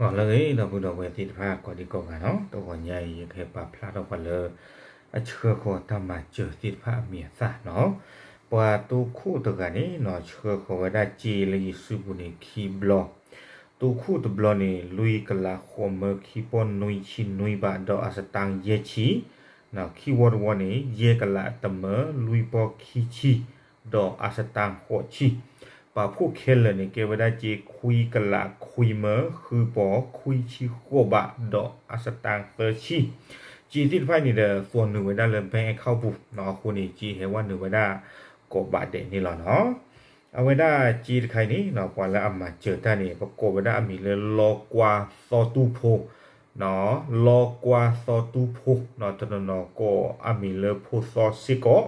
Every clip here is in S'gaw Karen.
လၢအဂ့ၤ ဒီပုၢ်ဒီဝဲၢ်သ့ၣ်တဖၣ် ကိးဒံကိးဂၤနီၤ, တဂီၤညါအံၤ ယကဟဲပာ်ဖျါထီၣ်ပှၤလၢ အဆှၢဃီၤတၢ်မၤစၢၤသ့ၣ်တဖၣ်အမံၤအသၣ်နီၤ. ပှၤတိခိၣ်တဂၤန့ၣ်နီၤ ဆှၢဃီၤဝဲဒၣ်စ့လၢယစုပူၤန့ၣ်ခံဘျီ, တိခိၣ်တဘျီန့ၣ် လွံၢ်ကလးဃိးမၢ ခံပီၢ်နွံဆံနွံဘး ဒီးအစတၣ်ယဲၢ်ဆံ, ခံဝီတဝီန့ၣ် ယဲၢ်ကလးတမၢ လွံၢ်ပီၢ်ခံဆံ ဒီးအစတၣ်ဃိးဆံ, ပာ်ဖှိၣ်ခဲလၢာ်န့ၣ် ကဲဝဲဒၣ်စ့ခွံကလးခွံမၢ ဃုပီၢ်ခွံဆံဃိးဘး ဒီးအစတၣ်သၢဆံ, စ့သ့ၣ်တဖၣ်အံၤန့ၣ်ဒီး သွီနုာ်ဝဲဒၣ်လၢ bank account ပူၤနီၤ, အဃိန့ၣ် စ့ဟဲဝဲနုာ်ဝဲဒၣ် ကိးဘးဒဲးန့ၣ်လီၤနီၤ. အဝဲဒၣ်စ့တခါအံၤန့ၣ်နီၤ ပှၤလၢအမၤစၢၤတၢ်န့ၣ် ပကိးဝဲဒၣ်အမံၤလၢ လီကွၢ်သီတူဖိ လီကွၢ်သီတူဖိနီၤ, တနီၤနီၤကိးအမံၤလၢဖိသီစ့ၢ်ကီး,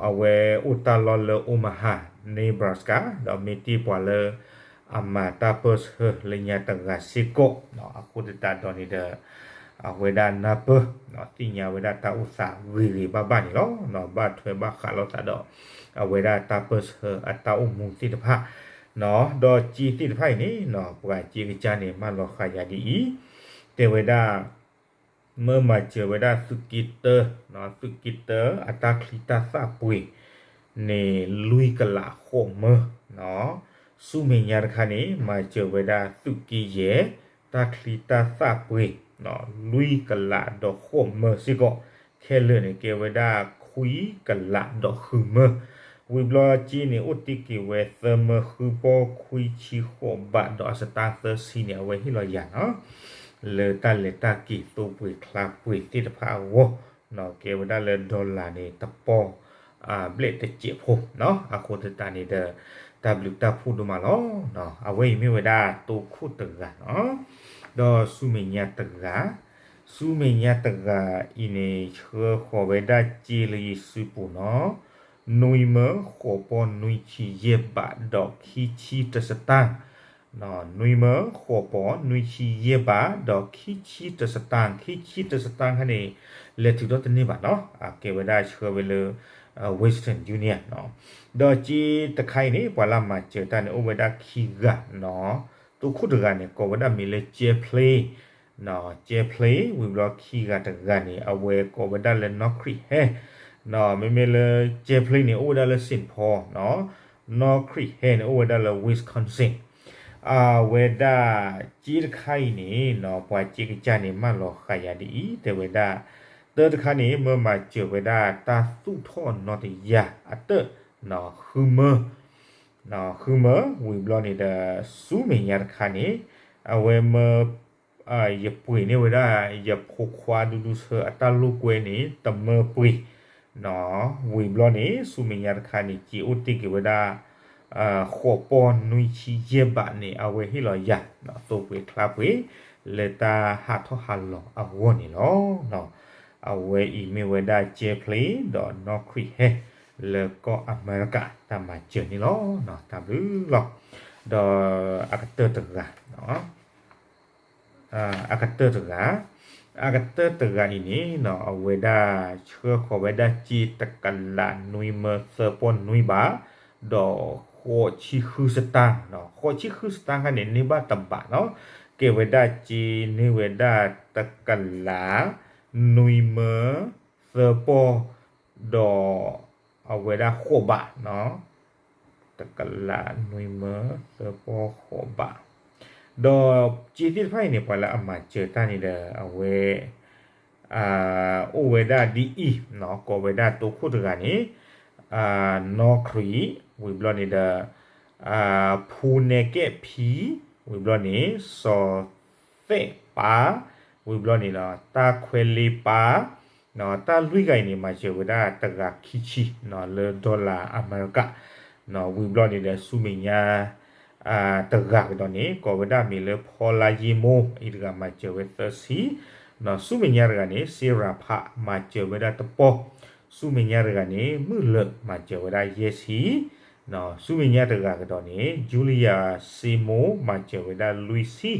အဝဲအိၣ်တၢ်လီၢ်လၢ Omaha Nebraska ဒီးမ့ၢ်တ့ၢ်ပှၤလၢ အမၤတၢ်ပၢၢ်ဆၢလၢညါတဂၤစ့ၢ်ကီး, အဃိသတးဒီးန့ၣ်ဒီး အဝဲဒၣ်နၢ်ပၢၢ် သ့ၣ်ညါဝဲဒၣ်တၢ်အိၣ်သးဂ့ၤဂ့ၤဘၣ်ဘၣ်န့ၣ်လီၤ. ဘၣ်ထွဲဘၣ်ဃးလိာ်သးဒီး အဝဲဒၣ်တၢ်ပၢၢ်ဆၢအတၢ်အိၣ်မူသ့ၣ်တဖၣ်, ဒီးစ့သ့ၣ်တဖၣ်အံၤန့ၣ် ပှၤစ့ကစၢ်န့ၣ် မၢလီၤဃာ်ယၤဒ်အံၤ, တဲဝဲဒၣ် မၢမၤစၢၤဝဲဒၣ်သုးက့တၢ, သုးက့တၢ အတၢ်ချံတၢ်သၣ်ပှ့ၤန့ၣ် လွံၢ်ကလးဃိးမၢ, ဆူမဲာ်ညါတခါန့ၣ် မၤစၢၤဝဲဒၣ်သုးက့ယဲၢ် တၢ်ချံတၢ်သၣ်ပှ့ၤ လွံၢ်ကလးဒီးဃိးမၢစ့ၢ်ကီး, ခဲလၢာ်န့ၣ် ကဲဝဲဒၣ်ခွံကလးဒီးဃုမၢ, ဝံၤဘျီစ့န့ၣ် အိၣ်တ့ၢ်က့ၤဝဲသၢမၢ ဃုပီၢ်ခွံဆံဃိးဘး ဒီးအစတၣ်သၢဆံန့ၣ် အဝဲဟ့ၣ်လီၤယၤနီၤ လၢတၢ်လဲၤတၢ်က့ၤသိပှ့ၤချါပှ့ၤသ့ၣ်တဖၣ်အဂီၢ်, ကဲဝဲဒၣ်လၢ dollar န့ၣ် တပီၢ်ဘျဲၣ်တစဲးဖိနီၤ, အဃိသတးန့ၣ်ဒီး တၢ်ဘျုးတၢ်ဖှိၣ်ဒိၣ်မးလီၤ. အဝဲအံၤမ့ၢ်ဝဲဒၣ်တိခိၣ်တဂၤနီၤ, ဒီးဆူမဲာ်ညါတဂၤ, ဆူမဲာ်ညါတဂၤအံၤန့ၣ် ဆှၢဃီၤဝဲဒၣ်စ့လၢယစုပူၤနီၤ, နွံမၢဃိးပီၢ်နွံဆံယဲၢ်ဘး ဒီးခံဆံတစတၢ် နွံမၢဃိးပီၢ်နွံဆံယဲၢ်ဘး ဒီးခံဆံတစတၢ်, ခံဆံတစတၢ်ခါန့ၣ် လဲၤထုးထီၣ်တန့ၢ်ဘၣ်နီၤ, အကဲဝဲဒၣ်ဆှၢဝဲလၢ Western Union နီၤ, ဒီးစ့တခါအံၤန့ၣ် ပှၤလၢမၤစၢၤတၢ်န့ၣ် အိၣ်ဝဲဒၣ်ခံဂၤနီၤ, တိခိၣ်တဂၤန့ၣ် ကိးဝဲဒၣ်မံၤလၢ Jeff Play နီၤ, Jeff Play ဝံၤဘျီခံဂၤတဂၤန့ၣ် အဝဲကိးဝဲဒၣ်လၢ နီၢ်ခရံာ်ဟဲ နီၤ, မ့မ့ၢ်လၢ Jeff Play န့ၣ် အိၣ်ဝဲဒၣ်လၢ Saint Paul နီၤ, နီၢ်ခရံာ်ဟဲန့ၣ် အိၣ်ဝဲဒၣ်လၢ Wisconsin, အဝဲဒၣ်စ့တခါအံၤန့ၣ်နီၤ ပှၤစ့ကစၢ်န့ၣ် မၢလီၤဃာ်ယၤဒ်အံၤ တဲဝဲဒၣ်, တၢတခါန့ၣ် မၢမၤစၢၤဝဲဒၣ်တၢ်သူၣ်ထီၣ်နီတယၢ်အတၢၢ် ဃုမၢ ဃုမၢ ဝံၤဘျီန့ၣ်ဒီး ဆူမဲာ်ညါတခါန့ၣ် အဝဲမၢ ယပှ့ၤန့ၢ်ဝဲဒၣ် ယဖိခွါဒူဒူဆၢအတၢ်လိာ်ကွဲန့ၣ် တမၢပှ့ၤ, ဝံၤဘျီန့ၣ် ဆူမဲာ်ညါတခါန့ၣ် စ့အိၣ်တ့ၢ်က့ၤဝဲဒၣ် ဃိးပီၢ်နွံဆံယဲၢ်ဘးန့ၣ် အဝဲဟ့ၣ်လီၤယၤ သိပှ့ၤချါပှ့ၤ လၢတၢ်ဟးထီၣ်ဟးလီၤအဂီၢ်န့ၣ်လီၤ. အဝဲအံၤမ့ၢ်ဝဲဒၣ် Jeff Play ဒီးနီၢ်ခရံာ်ဟဲ လၢကီၢ်အမဲရကၤ တၢ်မၤစၢၤန့ၣ်လီၤ. တၢ်ဘျုးလီၤ. ဒီးအကတၢၢ်တဂၤ အကတၢၢ်တဂၤ, အကတၢၢ်တဂၤအံၤန့ၣ်နီၤ အဝဲဒၣ်ဆှၢဃီၤဝဲဒၣ်စ့တကလးနွံမၢသၢပီၢ်နွံဘး, ဒီးဃိးဆံဃုစတၢ်, ဃိးဆံဃုစတၢ်ခါန့ၣ် န့ၢ်ဘၣ်တဘးနီၤ, ကဲဝဲဒၣ်စ့န့ၢ်ဝဲဒၣ်တကလးနွံမၢ သၢပီၢ် ဒီးအဝဲဒၣ်ဃိးဘးနီၤ, တကလးနွံမၢသၢပီၢ်ဃိးဘး, ဒီးစ့သ့ၣ်တဖၣ်အံၤန့ၣ် ပှၤလၢအမၤစၢၤတၢ်န့ၣ်ဒီး အဝဲ အိၣ်ဝဲဒၣ်ဒ်အံၤ, ကိးဝဲဒၣ်တိခိၣ်တဂၤန့ၣ် နီၢ်ခရံာ်, ဝံၤဘျီန့ၣ်ဒီး ဖူနဲကဲၣ်ဖံ, ဝံၤဘျီန့ၣ် စီၤသဲးပၢ်, ဝံၤဘျီန့ၣ်ဒီး တၢ်ခွဲလ့ပၢ်, တၢ်လွံၢ်ဂၤအံၤန့ၣ် မၤစၢၤဝဲဒၣ်တဂၤခံဆံ လၢ dollar အမဲရကၤ, ဝံၤဘျီန့ၣ်ဒီး ဆူမဲာ်ညါ တဂၤကဒီးန့ၣ် ကိးဝဲဒၣ်မံၤလၢဖီလါယ့မိၢ် အံၤတဂၤမၤစၢၤဝဲသၢဆံ, ဆူမဲာ်ညါတဂၤန့ၣ် စ့ရၤဖး မၤစၢၤဝဲဒၣ်တပီၢ်, ဆူမဲာ်ညါတဂၤန့ၣ် မုၢ်လၢာ် မၤစၢၤဝဲဒၣ်ယဲၢ်ဆံ, ဆူမဲာ်ညါတဂၤကဒီးန့ၣ် ယူလံယၤစ့မိၢ် မၤစၢၤဝဲဒၣ်လွံၢ်ဆံ,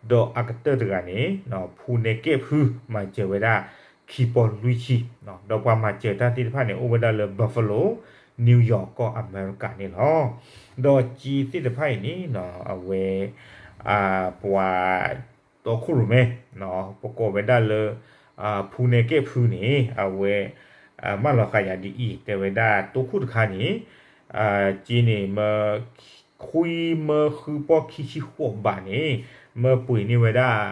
ဒီးအကတၢၢ်တဂၤန့ၣ် ဖူနဲကဲၣ်ဖု မၤစၢၤဝဲဒၣ်ခံပီၢ်လွံၢ်ဆံ, ဒီးပှၤမၤစၢၤတၢ်သ့ၣ်တဖၣ်န့ၣ် အိၣ်ဝဲဒၣ်လၢ Buffalo, New York ကီၢ်အမဲရကၤန့ၣ်လီၤ. ဒီးစ့သ့ၣ်တဖၣ်အံၤန့ၣ် အဝဲ ပှၤတီခိၣ်ရိၣ်မဲ ပကိးဝဲဒၣ်လၢ ဖူနဲကဲၣ်ဖုန့ၣ် အဝဲ မၢလီၤဃာ်ယၤဒ်အံၤ တဲဝဲဒၣ်တိခိၣ်တခါန့ၣ် က့န့ၣ် မၢ ခွံမၢဃုပီၢ်ခံဆံဃိးဘးန့ၣ် မၢပှ့ၤန့ၢ်ဝဲဒၣ်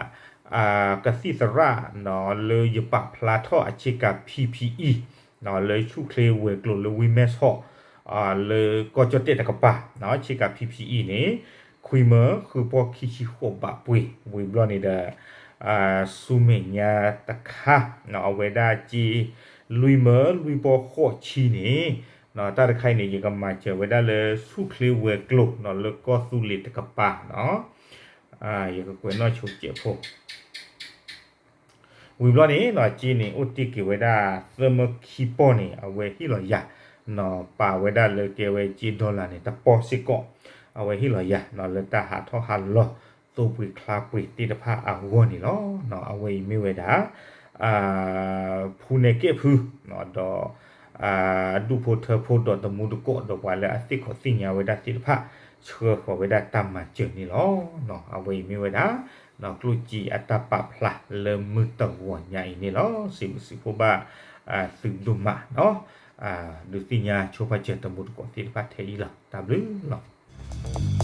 ကသံၣ်သရၣ် လၢယပာ်ဖျါထီၣ်အဆ့ကၤ P P E လၢဆူၣ်ချ့ဝဲၤကျိၤလၢဝ့ၢ်မဲၢ်ဆီး လၢကီၢ်ကၠီၣ်တဲၣ်တကပၤ ဆ့ကၤ P P E န့ၣ် ခွံမၢဃုပီၢ်ခံဆံဃိးဘးပှ့ၤ ဝံၤဘျီန့ၣ်ဒီး ဆူမဲာ်ညါတခါ အဝဲဒၣ်က့ လွံၢ်မၢလွံၢ်ပီၢ်ဃိးဆံန့ၣ် တၢ်တခါအံၤန့ၣ် ယကမၤစၢၤဝဲဒၣ်လၢဆူၣ်ချ့ဝဲၤကျိၤ လၢကီၢ်သူလ့ၤတကပၤ ယကကွဲးနီၣ်ဆိကဲးဖိ ဝံၤဘျီန့ၣ် က့န့ၣ် အိၣ်တ့ၢ်က့ၤဝဲဒၣ် သၢမၢခံပီၢ်န့ၣ် အဝဲဟ့ၣ်လီၤယၤ ပာ်ဝဲဒၣ်လၢကဲဝဲက့ dollar န့ၣ် တပီၢ်စ့ၢ်ကီး အဝဲဟ့ၣ်လီၤယၤ လၢတၢ်ဟးထီၣ်ဟးလီၤ သိပှ့ၤချါပှ့ၤသ့ၣ်တဖၣ်အဂီၢ်န့ၣ်လီၤ. အဝဲအံၤမ့ၢ်ဝဲဒၣ် ဖူနဲကဲၣ်ဖု ဒီး ဒူၣ်ဖိထၢဖိဒီးတမူတကိးဒီးပှၤလၢအသ့ၣ်ခီၣ်သ့ၣ်ညါဝဲဒၣ်သ့ၣ်တဖၣ် ဆှၢဃီၤဝဲဒၣ်တၢ်မၤစၢၤန့ၣ်လီၤ. အဝဲအံၤမ့ၢ်ဝဲဒၣ် ကျိၣ်စ့အတၢ်ပာ်ဖျါလၢမုၢ်တဂီၤညါအံၤန့ၣ်လီၤ. စံးဘျုးစံးဖှိၣ်ဘၣ် သုဒိၣ်မး ဒုးသ့ၣ်ညါဆိဖးစၢၤတမူတကိးသ့ၣ်တဖၣ်ထဲအံၤလီၤ. တၢ်ဘျုးလီၤ.